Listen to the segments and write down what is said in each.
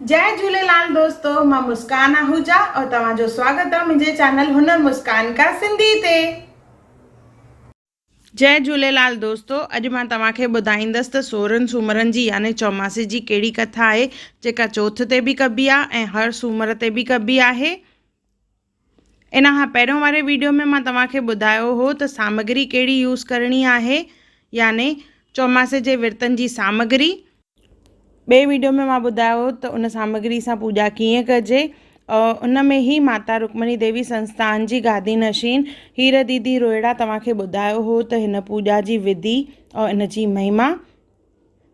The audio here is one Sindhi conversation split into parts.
جئي جهوليلال دوستو مان مسڪان آهوجا اور توهان جو سواگت آ منهنجي چينل هنر مسڪان ڪا سنڌي تي. جئي جهوليلال دوستو اڄ مان توهان کي ٻڌائيندس ته سورهن سومرن جي يعني چوماسي جي ڪهڙي ڪٿا آهي جيڪا چوٿ تي به ڪبي آ ۽ هر سومر تي به ڪبي آهي. ان کان پهريون واري ويڊيو ۾ مان توهان کي ٻڌايو هو ته سامگري ڪهڙي يوز ڪرڻي آهي يعني چوماسي جي ورتن جي سامگري. ٻئي ويڊيو ۾ مان ٻڌايو هو ته ان سامگري سان پوڄا ڪيئن ڪجي اور ان ۾ ئي ماتا رڪمڻي ديوي سنسٿان جي گادي نشين هير ديدي روهيڙا توهان کي ٻڌايو هو ته هن پوڄا جي وڌي اور ان جي مهما.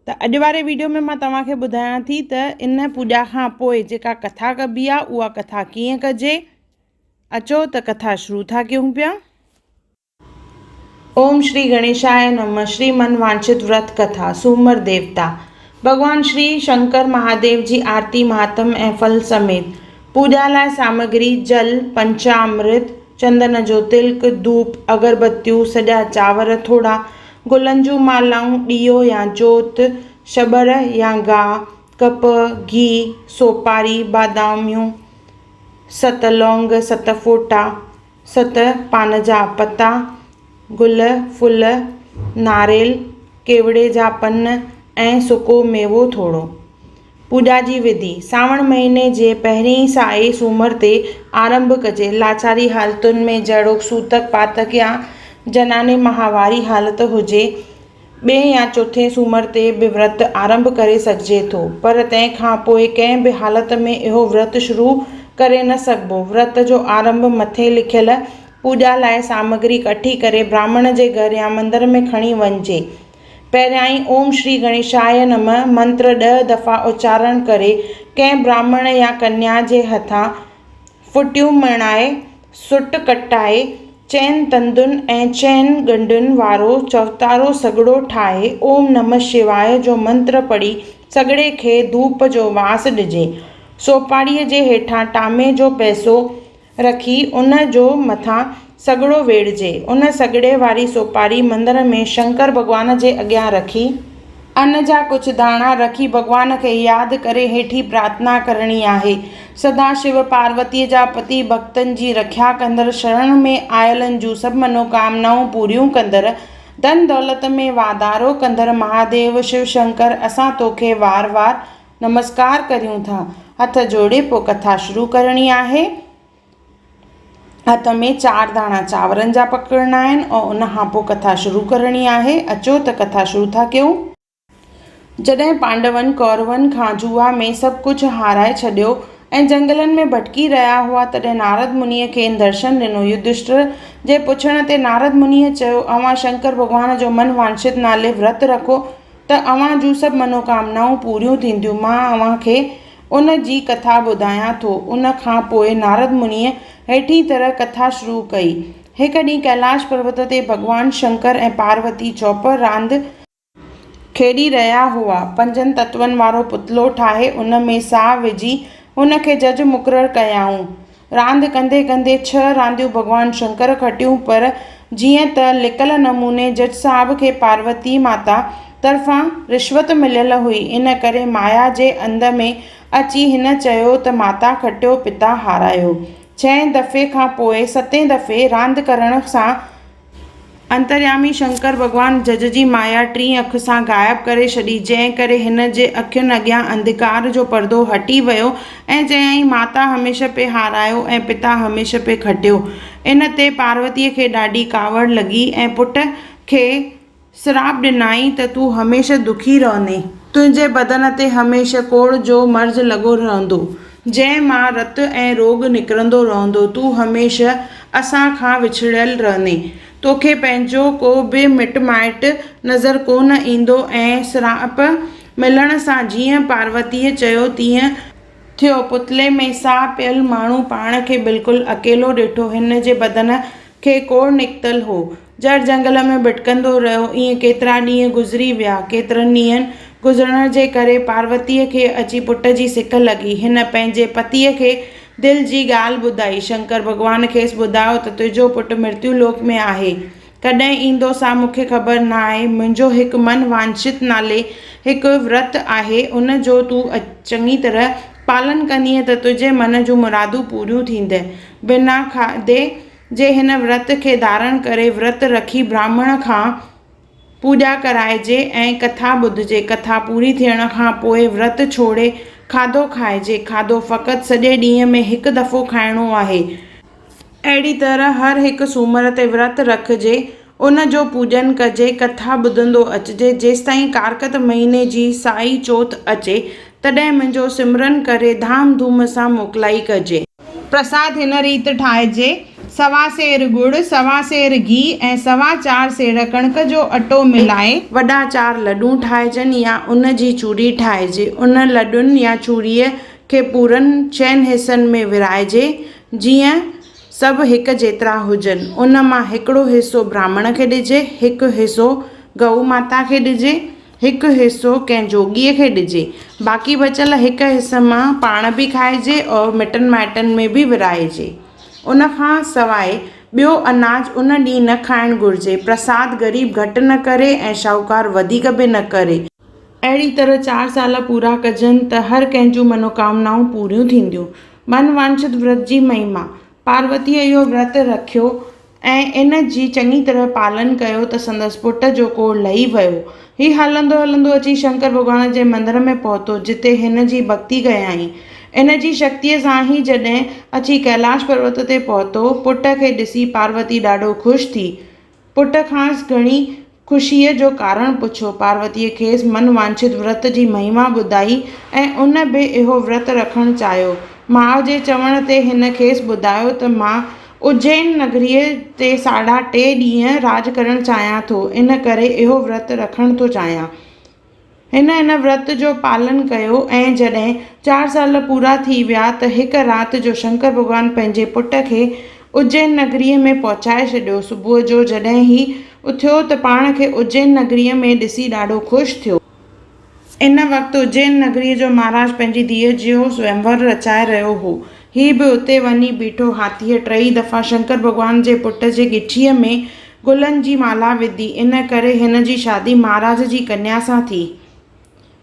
ته اڄ واري ويڊيو ۾ مان توهان کي ٻڌايان ٿي ته ان پوڄا کان پوء جيڪا ڪٿا ڪبي آهي اها ڪٿا ڪيئن ڪجي. اچو ته ڪٿا شروع ٿا ڪيون پيا. اوم شري گڻيشاء نمه شري من وانڇت ورت ڪٿا سومر ديوتا ڀڳوان شري شنڪر مهاديو جي آرتي مهاتم ۽ ڦل سميت پوڄا لاء سامگري، جل، پنچامرت، چندن جو تلڪ، ڌوپ، اگربتيون، سڄا چانور، ٿورا گلن جون مالائون، ڏيئو يا جوت، شٻر يا گاهه، ڪپهه، گيهه، سوپاري، باداميون، ست لونگ، ست ڦوٽا، ست پان جا پتا، گل، ڦل، ناريل، ڪيوڙي جا پن ۽ سڪو ميوو ٿورو. پوڄا جي وڌي، سانوڻ مهيني جي پهرئين سائي سومر تي آرنڀ ڪجي. لاچاري حالتن ۾ جهڙوڪ سوتڪ پاتڪ يا جناني ماهواري حالت هجي، ٻئين يا چوٿين سومر تي به ورت آرنڀ ڪري سگهجي ٿو، پر تنهن کان پوء ڪنهن به حالت ۾ اهو ورت شروع ڪري نه سگهبو. ورت جو آرنڀ مٿي لکيل پوڄا لاء سامگري ڪٺي ڪري براهمڻ جي گهر يا مندر ۾ کڻي وڃجي. پهريائين اوم شري گڻيشايه نمه منتر ڏهه دفعا اچارڻ ڪري ڪنهن براهمڻ يا ڪنيا جي هٿان ڦٽيون مڻائي سٽ ڪٽائي چئن تندن ۽ چئن ڳنڍن وارو چوتارو سڳڙو ٺاهي اوم نمه شوايه جو منتر پڙهي سڳڙي کي ڌوپ جو واس ڏجي. سوپاريء جي هيٺان ٽامي جو پئسو رکي ان جو مٿان سڳڙو ويڙهجي. ان سڳڙي واري سوپاري مندر ۾ شنڪر ڀڳوان جي اڳيان رکي، ان جا ڪجهه داڻا رکي ڀڳوان کي ياد ڪري هيٺين پرارٿنا ڪرڻي آهي، سدا شو پاروتيء جا پتي ڀڳتن جي رکيا ڪندڙ، شرڻ ۾ آيلن جون سڀ منوڪامنائون پوريون ڪندڙ، ڌن دولت ۾ واڌارو ڪندڙ مهاديو شو شنڪر اسان توکي وار وار نمسڪار ڪريون ٿا. هٿ جوڙي پوء ڪٿا شروع ڪرڻي آهي. هٿ ۾ چار داڻا چانورن جا پڪڙڻا آهن ۽ ان کان پوء ڪٿا شروع ڪرڻي آهي. اچو ته ڪٿا شروع ٿا ڪيون. جڏهن پانڊون ڪورون کان جوا ۾ سڀ ڪجهه هارائي ڇڏيو ۽ جهنگلن ۾ ڀٽڪي رهيا هئا، تڏهن نارد منيء کين درشن ڏنو. يڌشٽر جي پڇڻ تي نارد منيء چيو، اوهان شنڪر ڀڳوان جو من وانڇت نالي ورت رکو. ته اوهان جون سڀ منوڪامنائون پوريون ٿينديون. مان اوهان کي ان جي ڪٿا ٻڌايان ٿو. ان کان پوء نارد منيء هيٺين طرح ڪٿا شروع ڪئي. هڪ ڏينهن ڪيلاش پروت تي ڀڳوان شنڪر ۽ پاروتي چوپر راند کيڏي رهيا هئا. پنجن تتون وارو پتلو ٺاهي ان ۾ ساهه وجهي هن کي جج مقرر ڪيائون. راند ڪندي ڪندي ڇهه رانديون ڀڳوان شنڪر کٽيون پر جيئن ته لڪل نموني جج صاحب کي پاروتي ماتا طرفان رشوت مليل هئي ان ڪري مايا جي انڌ ۾ اچي هن چيو ته ماتا کٽيو پتا هارايو. ڇهين دفعي کان پوء ستين دفعي راند ڪرڻ سان انتريامي شنڪر ڀڳوان جج جي مايا ٽين اک سان غائب ڪري ڇڏي، جنهن ڪري هن جي اکين اڳيان انڌڪار جو پردو هٽي ويو ۽ چيائين، ماتا هميشه پئي هارايو ۽ پتا هميشه پئي کٽيو. ان تي پاروتيء کي ڏاڍي ڪاوڙ لڳي ۽ پٽ کي سراپ ڏنائين ته تون هميشه دکي رهندين. تنهنجي بدن تي هميشه ڪوڙهه جو مرض لڳو رهندو، جنهن مان رت ۽ روڳ نڪرندو رهندو. تون هميشه اسان کان وڇڙيل رهندين. توکي پنهنجو ڪو به مٽ مائٽ نظر ڪو نه ايندو ۽ سراپ ملڻ سان جيئن پاروتيء چيو تيئن ٿيو. پتلي ۾ ساهه پيل ماڻهو پاڻ کي بلڪل اڪيلو ڏٺو. هن جي بدن کي ڪوڙهه نڪتل هو. جر جهنگل ۾ ڀٽڪندو رهيو. ائين ڪيترا ڏينهن گذري ويا. ڪيترن ڏينهن گذرڻ جي ڪري پاروتيء کي اچي پٽ جي سڪ لڳي. هن پنهنجي پتيء کي دل جي ڳالهه ٻڌائي. شنڪر ڀڳوان کيس ٻڌايو ته تنهنجو پٽ مرتيو لوڪ ۾ آهي. ڪڏهن ايندو سا مون کي خبر نه آهي. منهنجو هڪ من وانڇت نالي هڪ ورت آهي، ان جو تون چڱي طرح پالن ڪندينء ته تنهنجي من جون مرادون پوريون ٿيندء. بنا کاڌي جي هن ورت کي ڌارڻ ڪري ورت رکي براهمڻ کان پوڄا ڪرائجي ۽ ڪٿا ٻڌجي. ڪٿا پوري ٿيڻ کان پوء ورت ڇوڙي کاڌو کائجي. کاڌو فقط سڄي ڏينهن ۾ هڪ دفعو کائڻو آهي. اهڙي طرح هر هڪ سومر تي ورت رکجي، ان جو پوڄن ڪجي، ڪٿا ٻڌندو اچجي، جيستائين ڪارڪت مهيني جي سائي چوٿ اچي، تڏهن منهنجو سمرن ڪري ڌام ڌوم سان موڪلائي ڪجي. پرساد هن ريت ٺاهجي، سوا سير ڳڙ، سوا سير گيهه ۽ سوا چار سير ڪڻڪ جو اٽو ملائي، وڏا چار لڏون ٺاهجن يا ان جي چوري ٺاهجي، ان لڏن يا چوريء کي پورن چئن حصن ۾ ورهائجي، جيئن سڀ هڪ جيترا هجن. ان مان هڪڙو حصو براهمڻ کي ڏجي، هڪ حصو گئو ماتا کي ڏجي، هڪ حصو ڪنهن جوڳيء کي ڏجي. باقي بچيل هڪ حصي مان پاڻ به کائجي اور مٽن مائٽن ۾ به ورهائجي. ان کان سواء ٻيو اناج ان ڏينهن نه کائڻ گهرجي. پرساد غريب گهٽ نه ڪري ۽ شاهوڪار وڌيڪ به نه ڪري. اهڙي طرح چار سال پورا ڪجن ته هر ڪنهن جون منوڪامنائون پوريون ٿينديون. من وانڇت ورت جي مهما، پاروتيء اهو ورت رکيو ۽ ان جي چڱي طرح پالن ڪيو ته سندس پٽ جو ڪوڙهه لهي ويو. هي هلندو هلندو اچي شنڪر ڀڳوان جي مندر ۾ پهتو، جتي هن جي ڀڳتي ڪيائين. ان جي شڪتيء سان هي جڏهن اچي ڪيلاش پروت تي پهتو، پٽ کي ڏسي پاروتي ڏاڍو خوش ٿي. پٽ کانئس گهڻي خوشيء جو ڪارڻ پڇيو. پاروتيء کيس من وانڇت ورت جي مهما ٻڌائي ۽ ان به اهو ورت رکڻ چاهيو. ماء جي چوڻ تي هن کيس ٻڌايو ته مان اجين نگريء تي ساڍا ٽي ڏينهن راڄ ڪرڻ چاهيان ٿو، ان ڪري اهو ورت رکڻ ٿو چاهيان. هن ان ورت جو پالن ڪيو ۽ جڏهن چار سال پورا ٿي ويا ته هڪ رات جو شنڪر ڀڳوان پنهنجي پٽ کي اجين نگريء ۾ پهچائي ڇڏيو. صبح جو جڏهن هي اٿيو ته پاڻ کي اجين نگريء ۾ ڏسي ڏاڍو خوش ٿيو. ان وقت اجين نگريء جو مهاراج پنهنجي ڌيء جو سويمور رچائي رهيو هو. هي به اتي وڃي بيٺو. هاٿيء ٽيئي دفعا شنڪر ڀڳوان جي پٽ جي ڳچيء ۾ گلن جي مالا وڌي، ان ڪري هن جي شادي مهاراج جي ڪنيا سان ٿي.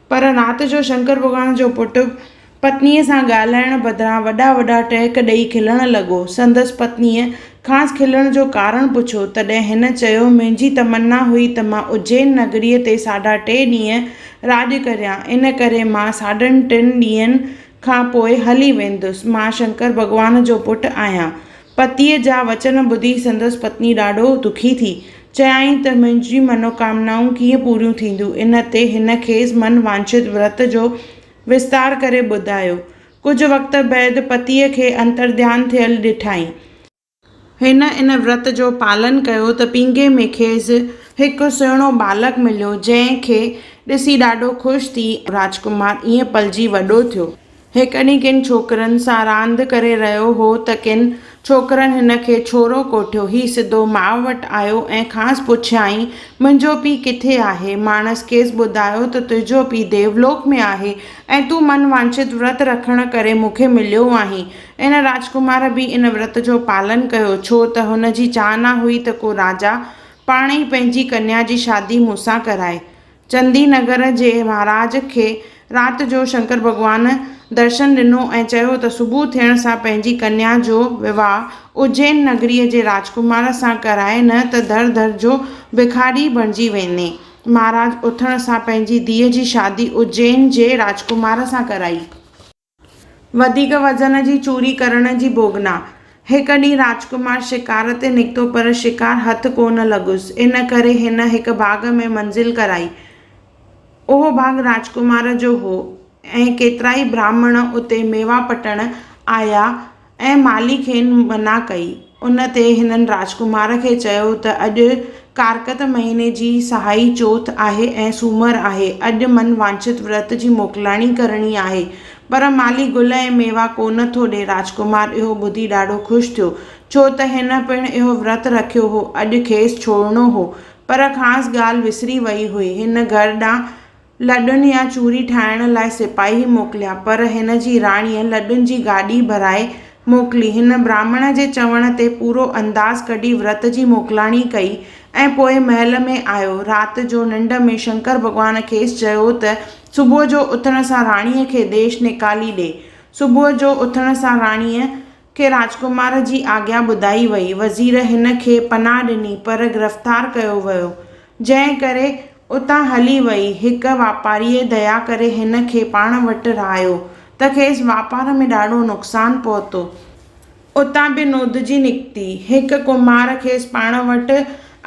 پر رات جو شنڪر ڀڳوان جو پٽ پتنيء سان ڳالهائڻ بدران وڏا وڏا ٽهڪ ڏئي کلڻ لڳو. سندس پتنيء کانئس کلڻ جو ڪارڻ پڇيو، تڏهن هن چيو، منهنجي تمنا هئي ته مان اجين نگريء تي ساڍا ٽي ڏينهن راڄ ڪريان، ان ڪري مان ساڍن ٽن ڏينهن کان پوء هلي ويندس. مان شنڪر ڀڳوان جو پٽ آهيان. پتيء جا وچن ٻڌي سندس پتني ڏاڍو دکي ٿي. چيائين ته منهنجون منوڪامنائون ڪيئن پوريون ٿينديون؟ ان تي هن کيس من وانڇت ورت جو وستار ڪري ٻڌايو. ڪجهه وقت بعد پتيء کي انترڌيان ٿيل ڏٺائين. هن ان ورت جو پالن ڪيو ته پينگهي ۾ کيس هڪ سهڻو ٻالڪ مليو، جنهن کي ڏسي ڏاڍو خوش ٿي. راجڪمار ائين پلجي وڏو ٿيو. هڪ ڏينهن ڪن ڇوڪرن سان راند ڪري رهيو هو ته ڪن ڇوڪرن هن کي ڇورو ڪوٺيو. هي سڌو ماء وٽ آيو ۽ کانئس پڇيائين، منهنجو پيء ڪٿي آهي؟ ماڻس کيس ٻڌايو ته تنهنجو پيء ديولوڪ ۾ آهي ۽ تون من وانڇت ورت رکڻ ڪري مون کي مليو آهين. ان راجڪمار به ان ورت جو پالن ڪيو، ڇو ته هن جي چاهنا هئي ته ڪو راجا پاڻ ئي پنهنجي ڪنيا جي شادي مون سان ڪرائي. چندي نگر جي مهاراج کي رات جو شنڪر ڀڳوان درشن ڏنو ۽ چيو ته صبح ٿيڻ سان پنهنجي ڪنيا جو وواهه اجين نگريء جي راجڪمار سان ڪرائي نه ته در در جو بکاري بڻجي ويندين. مهاراج اٿڻ سان پنهنجي ڌيء جي شادي اجين جي راجڪمار سان ڪرائي. وڌيڪ وزن جي چوري ڪرڻ جي ڀوڳنا. هڪ ڏينهن راجڪمار شڪار تي نڪتو پر شڪار هٿ ڪونه لڳس. ان ڪري هن هڪ باغ ۾ منزل ڪرائي. اهو باغ راجڪمار جو هو ۽ ڪيترائي براهمڻ اتي ميوا پٽڻ آيا ۽ مالهي کين منع ڪئي. ان تي هنن راجڪمار کي چيو ته اڄ ڪارڪت مهيني جي سهائي چوٿ آهي ۽ سومر آهي. اڄ من وانڇت ورت جي موڪلاڻي ڪرڻي آهي. پر مالهي گل ۽ ميوا ڪونه ٿو ڏي. راجڪمار اهو ٻڌي ڏاڍو خوش ٿيو. ڇو ته هن پڻ اهو ورت رکيو هو. اڄ کيس ڇوڙڻو هو. پر کانئس ڳالهه وسري وئي هئي. هن گهر ڏانهن لڏن يا چوري ٺاهڻ لاء سپاهي موڪليا، پر هن جي راڻيء لڏن جي گاڏي ڀرائي موڪلي. هن براهمڻ جي چوڻ تي پورو انداز ڪڍي ورت جي موڪلاڻي ڪئي ۽ پوء محل ۾ آيو. رات جو ننڊ ۾ شنڪر ڀڳوان کيس چيو ته صبح جو اٿڻ سان راڻيء کي ديش نيڪالي ڏي. صبح جو اٿڻ سان راڻيء کي راجڪمار جي آگيا ٻڌائي وئي. وزير هن کي پناهه ڏني پر گرفتار ڪيو ويو، جنهن ڪري اتان هلي وئي. هڪ واپاريء ديا ڪري هن کي پاڻ وٽ رهايو ته کيس واپار ۾ ڏاڍو نقصان پهتو. اتان به نودجي نڪتي. هڪ ڪمهار کيس پاڻ وٽ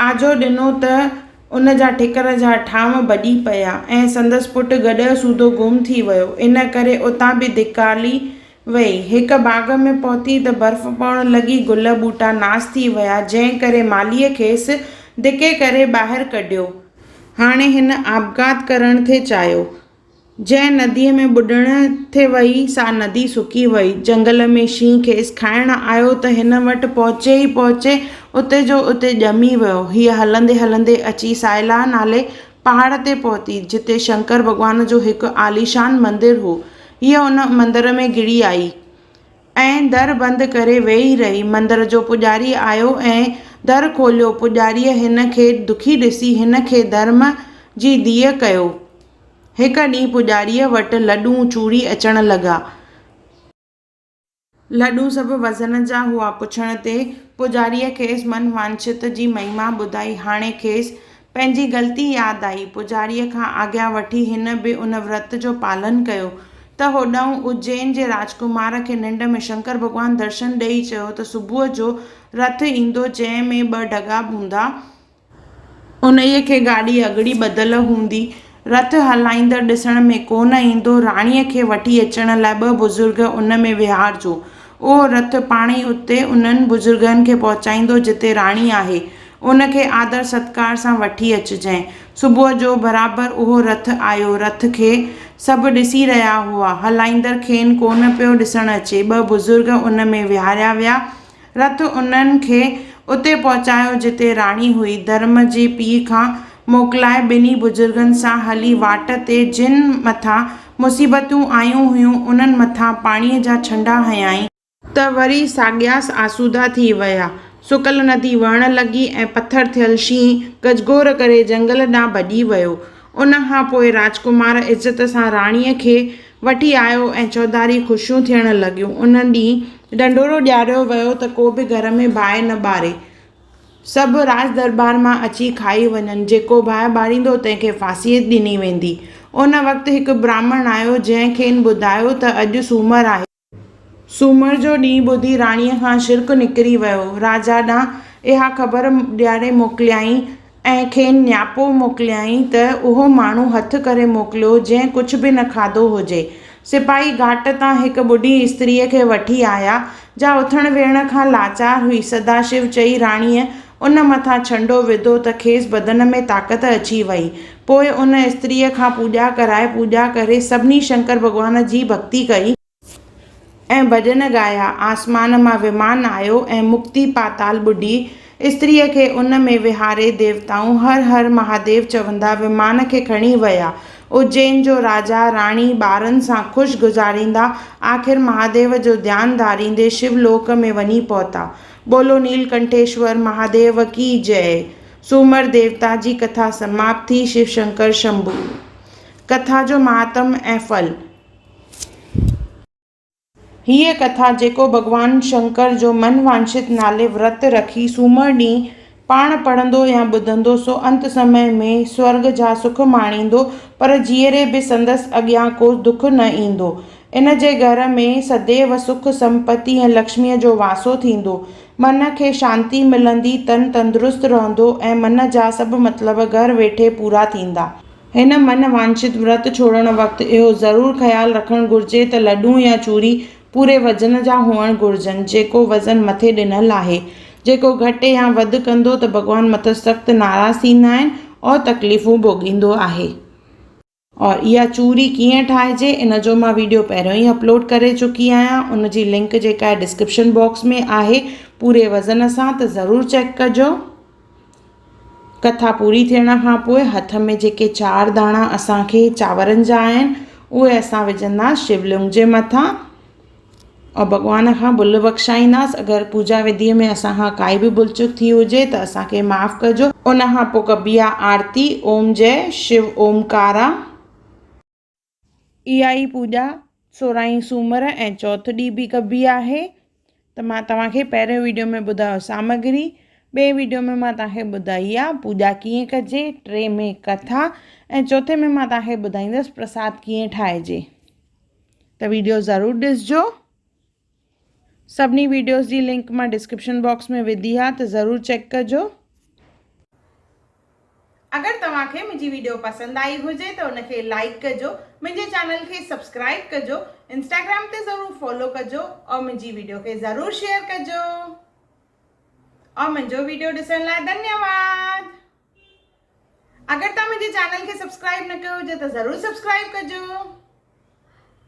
آجو ڏنو ته ان جا ٺڪر جا ٺانو ڀڄي پيا ۽ سندس پٽ گڏهه سوڌو گم ٿي ويو. ان ڪري اتان به ڌڪاري ويئي. هڪ باغ ۾ پهتي ته برف پوڻ لڳي، گل ٻوٽا ناس ٿي ويا، جنهن ڪري مالهيء کيس ڌڪي ڪري ٻاهر ڪڍيو. هاڻي هن آپگهات ڪرڻ ٿي چاهيو. جنهن نديء ۾ ٻڏڻ ٿي وئي، سا ندي سڪي وئي. جهنگل ۾ شينهن کيس کائڻ آيو ته هن وٽ پهچي ئي پهچي اتي جو اتي ڄمي ويو. هيء هلندي هلندي اچي سائلا نالي پهاڙ تي پهتي، جتي شنڪر ڀڳوان جو هڪ عاليشان مندر هو. هيء ان مندر ۾ گهڙي آئي ۽ در بند ڪري ويهي رهي. مندر جو پڄاري آيو ۽ در کوليو. پڄاريء هن کي دکي ڏسي هن کي ڌرم جي ڌيء ڪيو. هڪ ڏينهن پڄاريء وٽ لڏون چوري اچڻ لڳا. لڏون سڀ وزن جا هئا. پڇڻ تي پڄاريء کيس من وانڇت جي مهما ٻڌائي. هاڻي کيس پنهنجي غلطي ياد آئي. پڄاريء کان آگيا وٺي هن به ان ورت جو پالن ڪيو ته هوڏانهن اجين جي راجڪمار کي ننڊ ۾ شنڪر ڀڳوان درشن ڏيئي چيو ته صبح جو رٿ ايندو جنهن ۾ ٻه ڍڳا هوندا. انهيء کي گاڏي اڳڙي ٻڌل هوندي. رٿ هلائيندڙ ڏسڻ ۾ ڪو نه ايندو. راڻيء کي وٺي اچڻ لاء ٻه بزرگ ان ۾ ويهارجو. اهو رٿ پاڻ ئي اتي انهن بزرگن کي پهچائيندو جتي راڻي آهي. ان کي آدر ستڪار سان وٺي اچجانء. صبح جو برابر اهو رٿ آيو. رٿ کي سڀ ڏسي رهيا هئا. هلائيندڙ کين ڪونه پيو ڏسڻ اچي. ٻه بزرگ ان ۾ ويهاريا ويا. رٿ انهن کي اتي پهچايو جتي راڻي هئي. ڌرم جي پيء کان موڪلائي ٻنهي بزرگن سان هلي واٽ تي جن مٿان مصيبتون آيون هيون انهن مٿان پاڻيء جا ڇنڊا هنيائين. ته وري ساڳياس آسودا ٿي ويا. سڪل ندي وهڻ لڳي ۽ پٿر ٿيل شينهن گجگوڙ ڪري جهنگل ڏانهن ڀڄي ويو. ان کان پوء راجڪمار عزت سان راڻيء کي وٺي آيو ۽ چوڌاري خوشيون ٿيڻ لڳيون. ان ڏينهن ڍنڍورو ڏياريو ويو ته ڪو به گهر ۾ باهه نه ٻاري. سڀ راڄ درٻار مان اچي کائي وڃن. جيڪو باهه ٻاريندو تنهن کي ڦاسيء ڏني ويندي. ان وقت هڪ براهمڻ آيو، جنهن کين ٻڌايو ته اڄ سومر آهي. سومر جو ڏينهن ٻڌي راڻيء کان ڇرڪ نڪري ويو. راجا ڏانهن اها خبر ڏياري موڪليائين ۽ کين نياپو موڪليائين ته اهو ماڻهو هٿ ڪري موڪليو، جنهن ڪجهه به نه کاڌو هجي. سپاهي گهاٽ تان هڪ ٻڍي استريء کي وٺي آيا، جا اٿڻ ويهڻ کان لاچار هئي. سداشو چئي راڻيء ان مٿان ڇنڊو وڌو ته کيس بدن ۾ طاقت اچي ويئي. پوء ان استريء کان پوڄا ڪرائي پوڄا ڪري سڀني شنڪر ڀڳوان جي ڀڳتي ڪئي. ۽ ڀڄن ڳايا. آسمان مان ومان آيو ۽ مڪتي پاتال ٻڍي استريء کي ان ۾ ويهاري ديوتائون هر هر مهاديو چوندا ومان کي کڻي ويا. اجين جو راجا، راڻي ٻارن سان خوش گذاريندا آخر مهاديو جو ڌيان ڌاريندي شو لوڪ ۾ وڃي پهتا. بولو نيلڪنٺيشور مهاديو ڪي جئه. سومر ديوتا جي ڪٿا سماپت ٿي شو شنڪر شنڀو. ڪٿا جو مهاتم ۽ ڦل. هيء ڪٿا جيڪو ڀڳوان شنڪر جو من وانڇت نالي ورت رکي سومر ڏينهن پاڻ پڙهندو يا ٻڌندو سو انت سمي ۾ سورڳ جا سک ماڻيندو پر جيئري به سندس اڳيان ڪو دک نه ايندو. ان جي گهر ۾ سديو سک، سمپتي ۽ لڪشميء جو واسو ٿيندو. من کي شانتي ملندي، تن تندرست رهندو ۽ من جا سڀ مطلب گهر ويٺي پورا ٿيندا. هن من وانڇت ورت ڇوڙڻ وقت اهو ضرور خيال رکڻ گهرجي ته لڏون يا چوري پوري وزن جا هئڻ گهرجن، جيڪو وزن مٿي ڏنل آهي. جيڪو گهٽ يا وڌ ڪندو ته ڀڳوان مٿس سخت ناراض ٿيندا آهن اور تڪليفون ڀوڳيندو آهي. اور اها چوري ڪيئن ٺاهجي ان جو مان ويڊيو پهريون ئي اپلوڊ ڪري چڪي آهيان ان جي لنڪ جيڪا آهي ڊسڪرپشن باڪس ۾ آهي پوري وزن سان ته ضرور چيڪ ڪجو. ڪٿا پوري ٿيڻ کان پوء هٿ ۾ جيڪي چار داڻا اسان کي چانورن جا آهن اهي اسان وجهنداسين شولنگ جي مٿان. اور ڀڳوان کان ڀل بخشائينداس اگر پوڄا وڌي ۾ اسان کان ڪائي به ڀل چوڪ ٿي هجي ته اسان کي معاف ڪجو. ان کان پوء ڪبي آ آرتي اوم جئه شو اومڪارا. اها ئي پوڄا سورهائين سومر ۽ چوٿ ڏينهن به ڪبي آهي ته مان توهان کي پهريون ويڊيو ۾ ٻڌايو سامگري ٻئي ويڊيو ۾ مان توهان کي ٻڌائي آ پوڄا ڪيئن ڪجي ٽي ۾ ڪٿا ۽ چوٿين ۾ مان توهان کي ٻڌائيندس پرساد ڪيئن ٺاهجي ته ويڊيو ضرور ڏسجو. سڀني ويڊيوز جي لنڪ مان ڊسڪرپشن باڪس ۾ وڌي آ ته ضرور چيڪ ڪجو. اگر توهان کي منهنجي ويڊيو پسند آئي هجي ته ان کي لائيڪ ڪجو، منهنجي چينل کي سبسڪرائيب ڪجو، انسٽاگرام تي ضرور فالو ڪجو اور منهنجي ويڊيو کي ضرور شيئر ڪجو اور منهنجو ويڊيو ڏسڻ لاء ڌنيواد. اگر توهان منهنجي چينل کي سبسڪرائيب نه ڪيو هجي ته ضرور سبسڪرائيب ڪجو.